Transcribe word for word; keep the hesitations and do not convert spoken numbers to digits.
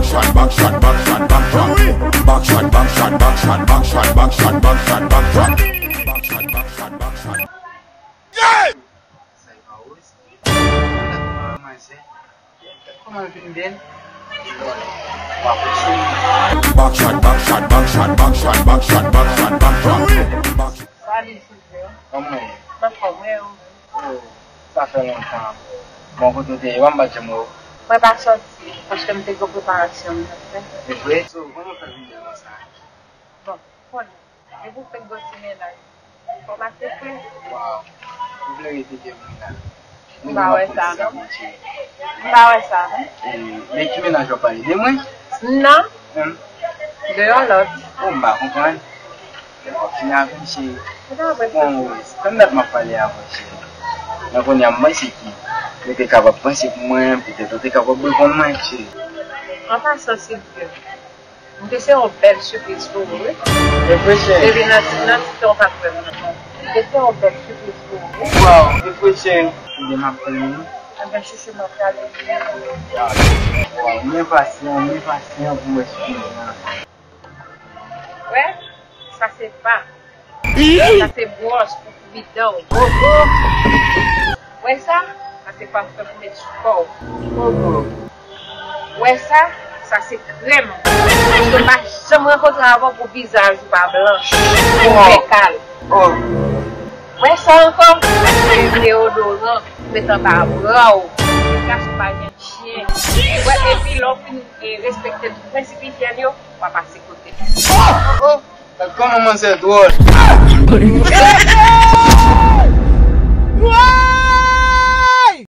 Shot, back shot, back shot, back shot. Back shot, back shot, back shot, back shot, back shot, back shot, back shot. Back shot, back shot, back shot. Yeah! Sa e pa ou, wi. Manzè. Kòman l vin bèl? Lòd. W ap cheri. Back shot, back shot, back shot, back shot, back shot, back shot, back shot. Back shot. Salut, Silvio. Kòman w ye? M anfòm, wi, ou menm? Oh, sa fè lontan. Bon, kote w te ye? Wè m pa t janm wè w. Mwen pa sòti, paske m te gen preparasyon m t ap fè. E vre? So, kòman w fè vin bèl konsa? Bon, konnen. Depi w fèk gen yon ti mennaj, fò w pase fre. Waw. Ou vle repete moun nan? M pa wè sa, non. M pa wè sa, non. E, men ki mennaj w ap pale? De mwen? Non. Hmm? De yon lòt. Oh, m pa konprann. Bon, fini avè m, cheri. Bon, tann dat m ap pale avè w, cheri. Men kounye a, m panse ke ou te kapab panse pou mwen, petèt ou te kapab reponn mwen, cheri. An pasan, Silvio, m te se yon bèl sipriz pou ou, wi. E vre, cheri? Depi nan, nan ti tan ou pa t wè m nan. M te se yon bèl sipriz pou ou, wi. Waw, e vre, cheri? Ebyen, m ap tann ou. Ebyen, chouchou, m ap prale. Waw, m enpasyan, m enpasyan pou m wè sipriz lan. Wè, sa se pa. Sa se bwòs pou foubi dan w. Wè sa? Sa se pafèm pou met sou kò w. Wè sa? Sa se krèm. Paske m pa janm rankontre avè w pou vizaj ou pa blanch, ou fè kal. Wè sa ankò? Sa se deodoran pou met anba bra w. Gason pa gen chen. Wè, epi lè w fin, e, respekte tout prensip ijyèn yo, w a pase kote. Oh, oh, oh. Gad kòman manzè dwòl.